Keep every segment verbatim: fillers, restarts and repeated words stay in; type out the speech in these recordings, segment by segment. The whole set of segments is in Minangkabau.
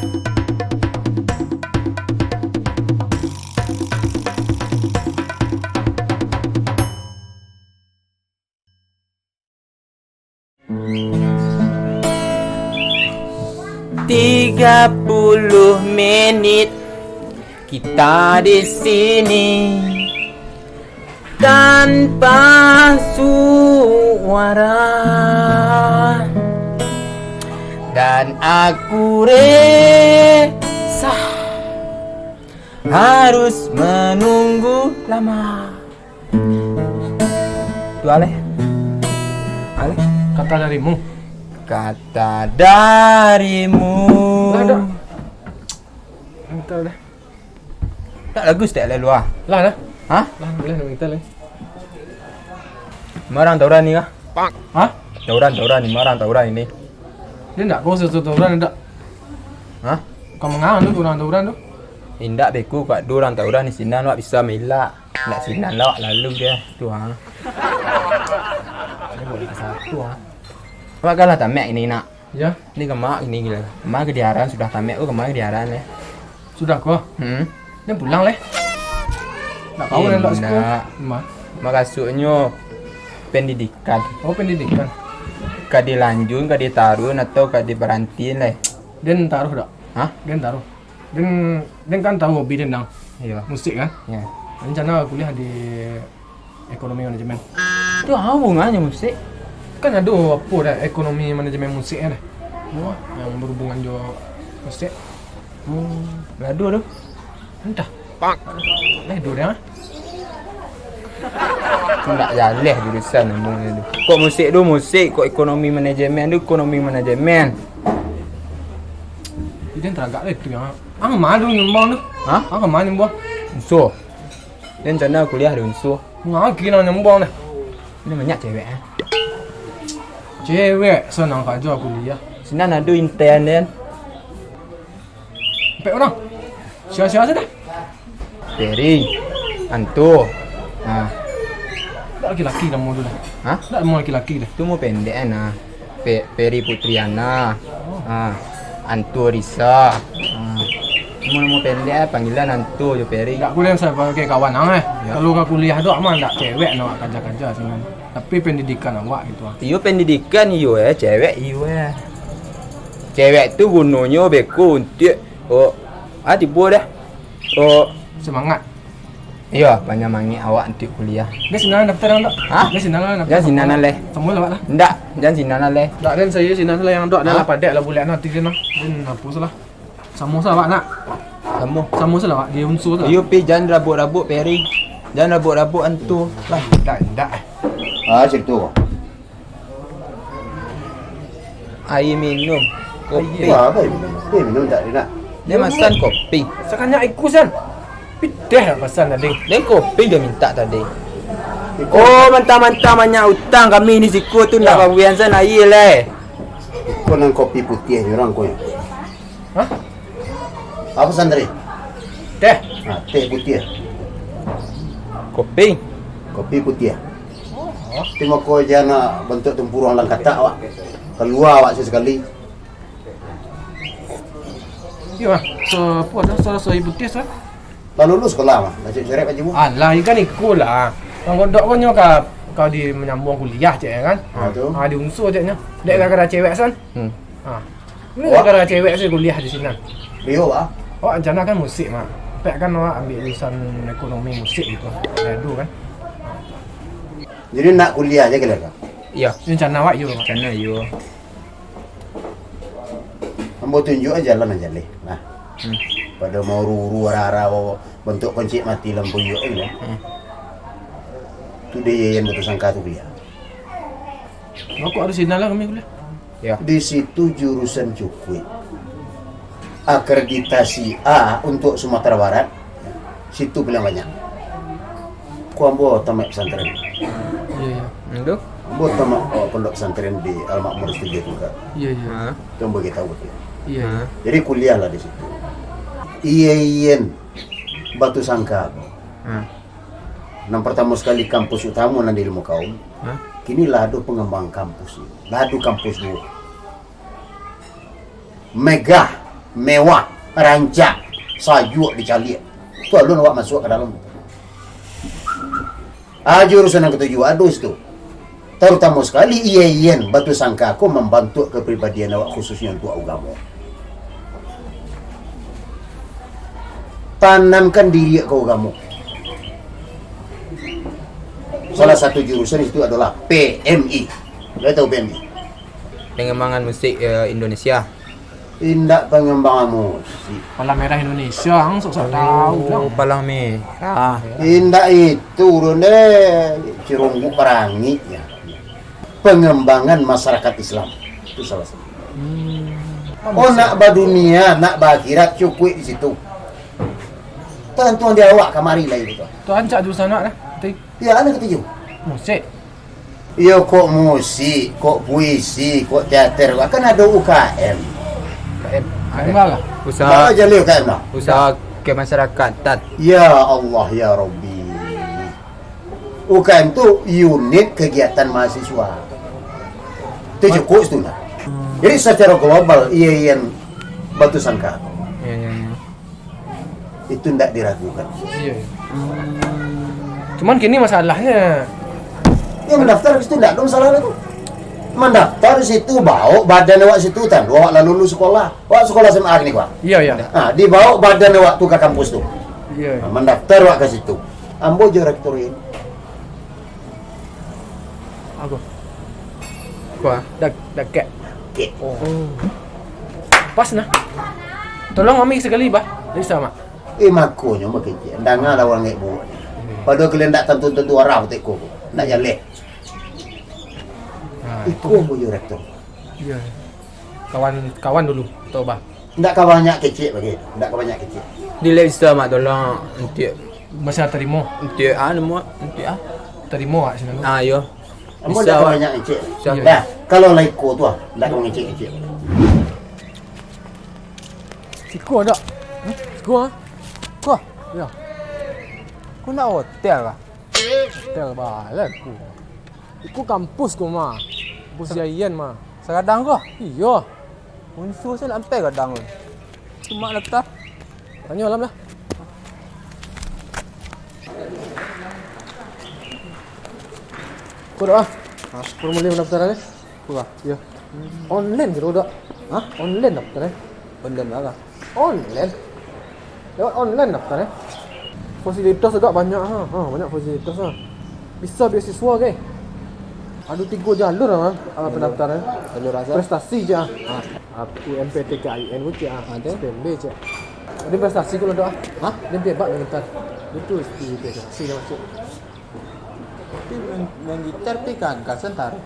Tiga puluh menit kita di sini tanpa suara, dan aku resah harus menunggu lama. Tu aleh. Aleh. Kata darimu. Kata darimu. Lah, dak. Minta dah. Tak lagu stek aleh luar. Lah, dah. Hah? Lah, boleh nak minta lagi. Marang tawuran ni kah? Hah? Tawuran, tawuran ni, marang tawuran ini. Dia ndak kau sesuatu tawuran ndak? Hah? Kau mengawan tu, tawuran-tawuran tu? Indak beko, kak, duo urang tawuran di sinan, wak bisa mailak. Ndak sinan lah, wak lalu dia tu, ha. Ini buat satu, ha. Wak kalah tamek ini, nak. Ya. Ni kama ini gila. Kama kadiaran sudah tamek, oh, kama kadiaran leh. Sudah ko? Hmm. Dia pulang leh. Ndak tahu leh, ndak suko. Indak. Ma. Makasudnyo pendidikan. Oh, pendidikan. Ka dilanjut, ka ditaruh, atau ka dibaranti leh. Den taruh dak? Hah? Den taruh. Den, den kan tahu hobi den, Dang. Iya. Musik kan? Iya. Rencana kuliah di ekonomi manajemen. Tu apa hubungannya musik? Kan ada apa dah ekonomi manajemen musik kan? Oh. Yang berhubungan jo musik. Hmm, gaduh tu. Entah. Pak. Lah, duo dah. Tu ndak jaleh jurusan namonyo tu. Kok musik tu musik, kok ekonomi manajemen tu ekonomi manajemen. Itu yang teragak lah itu yang. Ah, mana tu nyumbang tu? Hah? Ah, mana nyumbang? Unsu. Dia rencana kuliah di Unsu. Ngaki nak nyumbang dah. Ini banyak cewek, eh. Cewek, senang saja kuliah. Sinan ada intern, den. Empat orang. Sia-sia saja dah. Peri, Anto. Ha. Tak laki-laki nama tu dah. Hah? Tak nama laki-laki dah. Tu mau pendek kan, ah. Pe-, Peri Putriana. Oh. Ha. Anto Risa. Ha. Nama-nama pendek, ah, panggilan Anto jo Peri. Tak kuliah saya pakai kawan ang, eh. Ya. Kalau ka kuliah tu, aman tak cewek nak kaja-kaja sinan. Tapi pendidikan awak gitu, ah. Iyo, pendidikan iyo, eh, cewek iyo, eh. Cewek tu gunonyo beko untuak, oh, ah, tibo dah. Oh. Semangat. Iyo, panyamangek awak untuak kuliah. Dah sinan daftar ang, Dok? Hah? Dah sinan lah daftar. Jan sinan lah, leh. Semua lah, Wak, lah. Ndak, jan sinan lah, leh. Ndak, den saya sinan lah yang Dok, dah. Hah? Lah padek lah bulek nanti den lah. Den hapus lah. Samo sa awak nak? Samo. Samo sa lah awak, di Unsu tu lah. Iyo, pi, jan rabuk-rabuk Peri. Jan rabuk-rabuk Anto. Lah, indak, indak. Ah, situ. Aia minum. Kopi. Wah, apa yang minum? Apa yang minum tak ada nak? Dia masan kopi. Sakanyak iku san. Piteh lah pasan tadi. Dia kopi dia minta tadi. Oh, mantang-mantang banyak utang kami ni siko tu nak babuian san aia leh. Iko nan kopi putiah ni urang ko. Hah? Apa santri? Teh. Ha, teh putiah. Kopi. Kopi putiah. Oh. Ti mako jan nak bantuak tumpurang dalam katak awak. Kalua awak sasekali. Iyo, ah. So, apa dah so, so ibu tes, ah? Lah lulus sekolah, mah. Lah cek seret baju mu. Alah, ikan iko lah. Bang Godok ko nyo ka, ka di manyambuang kuliah, cek, ya kan? Ha, tu. Ha, di Unsu, ceknyo. Dek gara-gara cewek, san. Hmm. Ha. Ini gara-gara cewek saya kuliah di sinan. Rio, ah? Awak rencana kan musik, Mak. Pek kan awak ambil jurusan ekonomi musik gitu. Dadu kan. Jadi nak kuliah aja kalian, Kak? Iya. Rencana awak iyo, Mak. Rencana iyo. Ambo tunjuk aja jalan aja leh. Nah. Hmm. Pada mau ruru ara-ara bantuak koncik mati lampu iyo eh. Hmm. Tu dia yang betul sangka tu kuliah. Rokok ada sinan lah kami kuliah. Ya. Di situ jurusan cukuik. Akreditasi A untuk Sumatera Barat, situ paling banyak. Ku ambo tamat pesantren. Iya, iya. Itu? Ambo tamat, oh, pondok pesantren di Al Makmur Studio juga. Iya, iya. Ha. Itu ambo tahu betul. Iya, iya. Ha. Jadi kuliahlah di situ. Iya, iya. Batu sangka. Ha. Nan pertama sekali kampus utama nan di Ilmu Kaum. Hah? Kini lah ado pengembang kampus ni. Lah ado kampus dua. Megah. Mewah, rancak, sajuak dicaliak. Tu alun awak masuak ka dalam tu. Ah, jurusan nan katujuah ado situ. Tarutamo sakali, I A I N Batusangka ko mambantuak kapribadian awak, khususnyo untuak ugamo. Tanamkan diri ka ugamo. Salah satu jurusan itu adalah P M I. Kalian tahu P M I? Pengembangan musik, eh, Indonesia. Indak pengembangan musik. Palang Merah Indonesia, ang sok-sok tahu, Oh, Bang. Palang Merah. Indak itu, urun deh. Cirungguk Parangik, ya. Pengembangan masyarakat Islam. Itu salah satu. Hmm. Oh, nak badunia, nak baakhirat, cukuik di situ. Tantu di awak kamari lai gitu. Tu rancak jurusan awak dah. Betul? Ya, anak ketujuh. Musik. Iyo, kok musik, kok puisi, kok teater, kan ado U K M. U K M. U K M lah. Usaha, Bawa jalur U K M lah. Usaha kemasyarakatan. Ya Allah, ya Rabbi. U K M tu unit kegiatan mahasiswa. Itu cukuik situ lah. Hmm. Jadi, secara global, I A I N Batusangka. Ya, ya, ya. Itu ndak diragukan. Iya, iya. Cuman kini masalahnya, Ya, mandaftar di situ ndak ada masalah tu. Mandaftar di situ, bawa badan awak situ, tantu awak lah lulus sekolah. Awak sekolah S M A kini, Pak. Iya, iya. Ha, dibawa badan awak tu ka kampus tu. Iya, iya. Ha, mandaftar awak ka situ. Ambo jo rektor ini. Aku. Aku, ah. Dak-, dakek. Dakek. Oh. Pas nah. Tolong kami sekali, bah. Bisa, Mak? Eh, makonyo bakecek. Danga lah urang gaek buwok ni. Padahal kalian ndak tantu-tantu arah butek ko. Ndak jaleh. Nah, Iko ko jo rektor. Iya. Kawan, kawan dulu, tau, bah. Ndak ka banyak kecek bagi. Ndak ka banyak kecek. Di lab bisa, Mak, tolong untuk Masa tarimo. Untuk ah, nemu, untuk ah. Tarimo, Wak, sinan. Ah, yo. Ambo Bisa, ndak ka Wak. banyak kecek. Bisa. Dah, kalau lah iko tu ah, ndak ka mangecek-kecek. Siko ada. Hah? Siko ah? Ko? Ya. Ko nak hotel kah? Hotel balai ko. Iko kampus ko mah. Kampus Yayan mah. Sagadang ko? Iyo. Unsur se nak ampai gadang ko. Cuma nak tah. Tanyo alam lah. Ko dak ah. Ha? Formulir pendaftaran ni. Ko ah. Iyo. Online se dak? Ha? Online daftar eh. Online lah. Online. Lewat online daftar eh. Fasilitas agak banyak ha. Ha, banyak fasilitas ha. Bisa beasiswa ke? Ado tigo jalur ha, ah, Jalur. pendaftaran. Jalur asa? Prestasi je ah. Ha. Ah, U M P T K I N ko cek ah. Ha, tu? S P M B cek. Ado prestasi ko lah dak ah. Ha? Ado hebat main gitar. Itu di prestasi lah masuk. Tapi main, main gitar pi kan kasan taruh.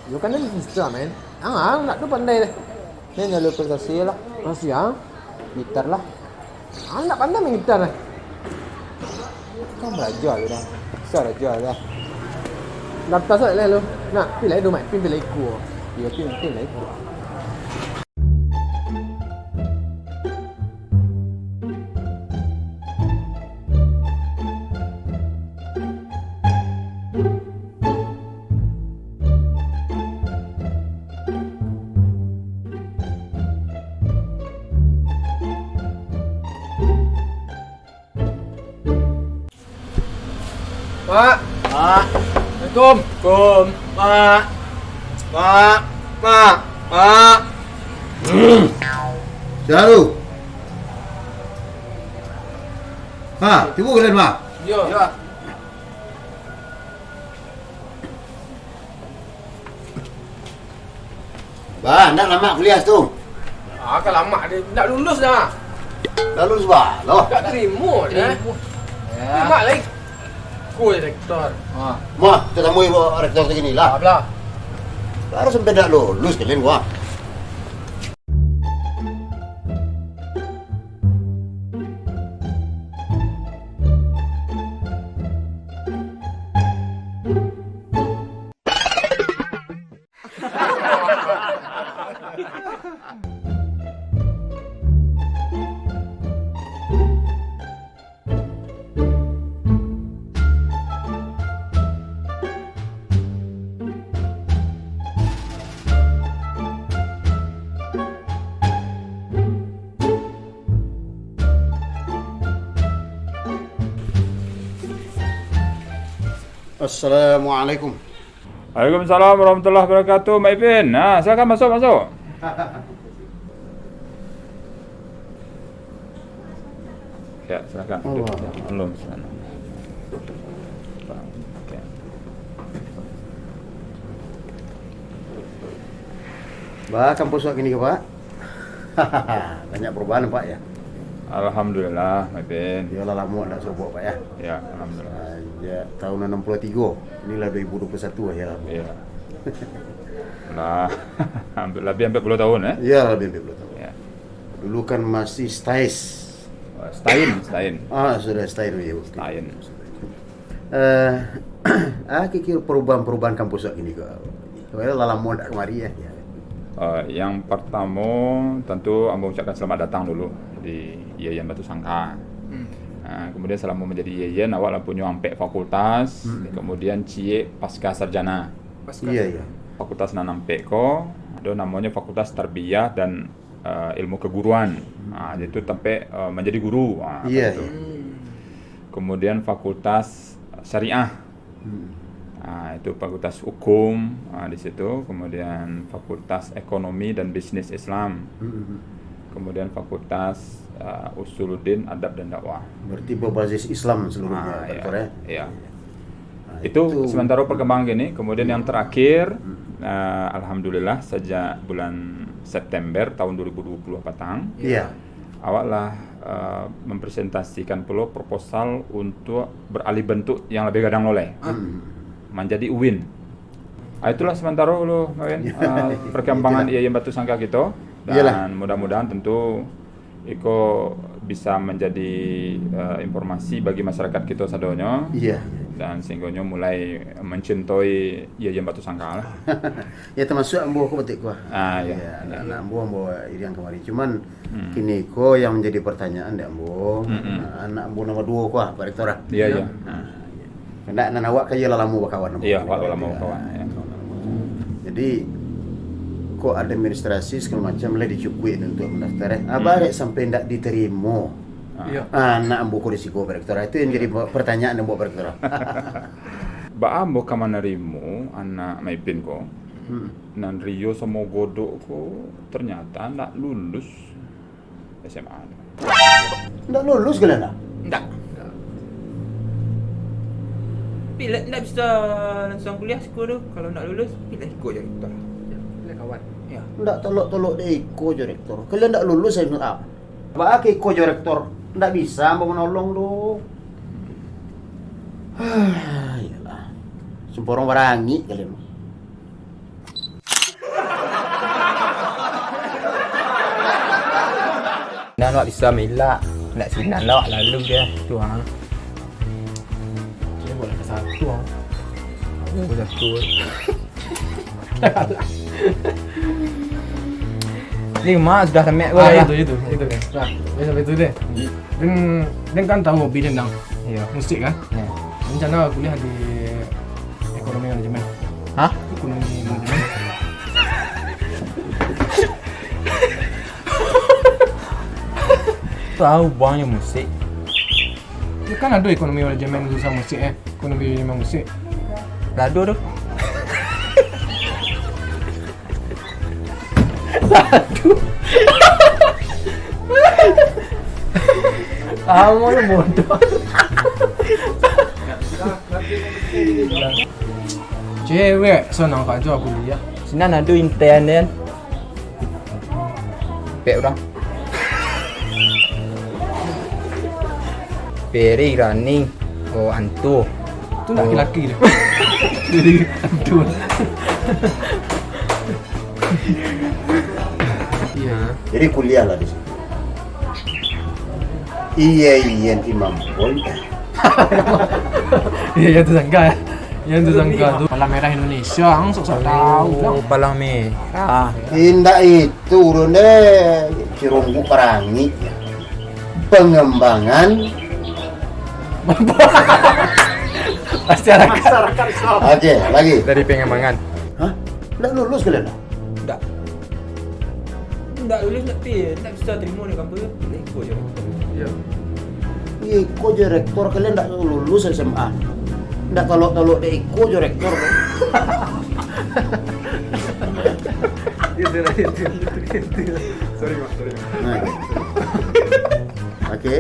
Yo kan dari bisa main. Ang, ang nak tu pandai deh. Ni jalur prestasi lah. Prestasi ah. Gitar lah. Ang nak pandai main gitar deh. Kan belajar je dah. Bisa belajar dah. Daftar sajo lah lu. Nak, pilih dulu, Mat. Pilih iko. Yo, pilih, pilih iko. Mak. Mak. Assalamualaikum. Kum. Mak. Mak. Mak. Mak. Sia tu? Ha, tibo kalian, Mak? Yo. Yo. Bah, ndak lamak kuliah tu. Ah, ka lamak deh. Ndak lulus dah. Ndak lulus bah, loh. Ndak tarimo deh. Tarimo. Ya. Mak lai. Ko rektor. Ah. Mah, tatamu ibu rektor tu gini lah. Apalah? Baru sampai ndak lulus kalian gua. Assalamualaikum. Waalaikumsalam warahmatullahi wabarakatuh, Mak Ipin. Nah, silakan masuk, masuk. Ya, silakan. Duduk. Allah. Belum, sana. Oke. Baa kampus awak kini ko, Pak? Banyak perubahan, Pak, ya? Alhamdulillah, Mak Ipin. Iyolah, lamo ndak sarupo, Pak, ya? Ya, alhamdulillah. Sajak tahun enam puluh tiga, inilah dua ribu dua puluh satu, ya. Iya. Lah, hampir, lebih hampir puluh tahun, eh? Iya, lebih hampir puluh tahun. Ya. Dulu kan masih stais. Oh, stain, stain. Ah, sudah stain, iya, oke. Stain. Eh, ah, kira-kira perubahan-perubahan kampus awak kini ko. Soalnya lah lamo ndak kamari, ya. Eh, yang pertamo, tentu ambo ucapkan selamat datang dulu di Yayan Batu Sangka. Hmm. Ah, kemudian, selamo manjadi Yayan, awak lah punyo ampek fakultas, hmm, kemudian ciek pasca sarjana. Pasca sarjana. Iya, iya. Fakultas nan ampek ko, ado namonyo Fakultas Tarbiyah dan, eh, Ilmu Keguruan. Hmm. Ah, itu tampek, eh, manjadi guru. Ah, iya, gitu. Iya. Hmm. Kemudian Fakultas Syariah. Hmm. Ah, itu Fakultas Hukum, ah, di situ, kemudian Fakultas Ekonomi dan Bisnis Islam, hmm, kemudian Fakultas, ah, Usuluddin, Adab dan Dakwah. Berarti berbasis Islam seluruhnya, ah, iya, Doktor, ya? Iya. Ah, itu itu sementara perkembangan gini, kemudian yang terakhir, hmm, ah, alhamdulillah, sejak bulan September tahun dua ribu dua puluh patang, iya, awak lah, eh, mempresentasikan pulo proposal untuk beralih bentuk yang lebih gadang lo lai. Hmm. Manjadi UIN. Ah, itulah sementara dulu, Mak Win, eh, perkembangan Yayan Batu Sangka kito. Iyalah. Dan mudah-mudahan tentu iko bisa menjadi, eh, informasi bagi masyarakat kito sadonyo. Iya. Dan sehinggonyo mulai mencintai Yayan Batu Sangka lah. Ya, termasuk ambo ko batik ko. Ah, iya. Iya, anak-anak ambo, ambo iriang kamari. Cuman, hmm, kini ko yang menjadi pertanyaan dek ambo, hmm, hmm, anak ambo nomor duo ko, ah, Pak Rektor, ah. Iya, iya. Ah, iya. Ndak, nan awak kan iyo lah lamo bakawan. Iya, awak lah lamo bakawan, ya. Jadi, kok administrasi segala macam lah dicukuik untuk mendaftar, eh. Abah, hmm, dek sampai ndak diterima. Ah. Iya. Ah, anak ambo ko di siko, Pak Rektor. Itu yang jadi pertanyaan ambo, Pak Rektor. Baa ambo ka manarimo anak Mak Ipin ko, hmm, nan Rio samo Godok ko ternyata ndak lulus S M A. Ndak lulus kalian, ah? Ndak. Tapi lah, ndak bisa langsung kuliah siko tu. Kalau ndak lulus, pilih iko je, Rektor. Ya, pilih kawan. Ya. Ndak tolok-tolok dek iko je, Rektor. Kalian ndak lulus S M A. Baa ka iko jo, Rektor? Ndak bisa ambo manolong doh. Iyolah. Sumporong barangik kalian. Nan awak bisa mailak, ndak sinan lah awak lalu dia. Tu, ha. Dia buat langkah satu, ha. Langkah satu. Ni mak sudah tamat ko. Ah, lah. Itu, itu, itu kan. Nah, dia sampai tu deh. Hmm. Dia, dia kan tahu hobi dia tentang, iya, musik kan? Ya. Rencana kuliah di ekonomi manajemen. Hah? Ekonomi manajemen. Tahu banyak musik. Ya kan ada ekonomi manajemen jurusan musik, eh. Ekonomi manajemen musik. Lado tu. Lado. Kamu ni bodoh. Cewek, senang saja kuliah. Sinan ado inten, Den. Pek urang. Peri Rani, oh, antu. Tu nak laki-laki dia. Jadi antu. Iya. Jadi kuliah lah di situ. Iya, iya, Imam Boy. Iya, iya, tu sangka, eh. Iya, tu sangka tu. Palang Merah Indonesia, ang sok-sok tahu, oh, Bang. Palang Merah. Indak itu, urun deh. Cirunggu Parangi. Pengembangan. Masyarakat. Masyarakat Islam. Oke, lagi. Dari pengembangan. Hah? Ndak lulus kalian, dah? Ndak. Ndak lulus, ndak pi-, ndak bisa terima di kampus tu. Iko je. Iya. Iko je, Rektor, kalian ndak lulus S M A. Ndak tolok-tolok dek iko jo rektor. Itu lah, itu, itu, itu. Sorry, Mak, sorry, Mak. Nah, oke.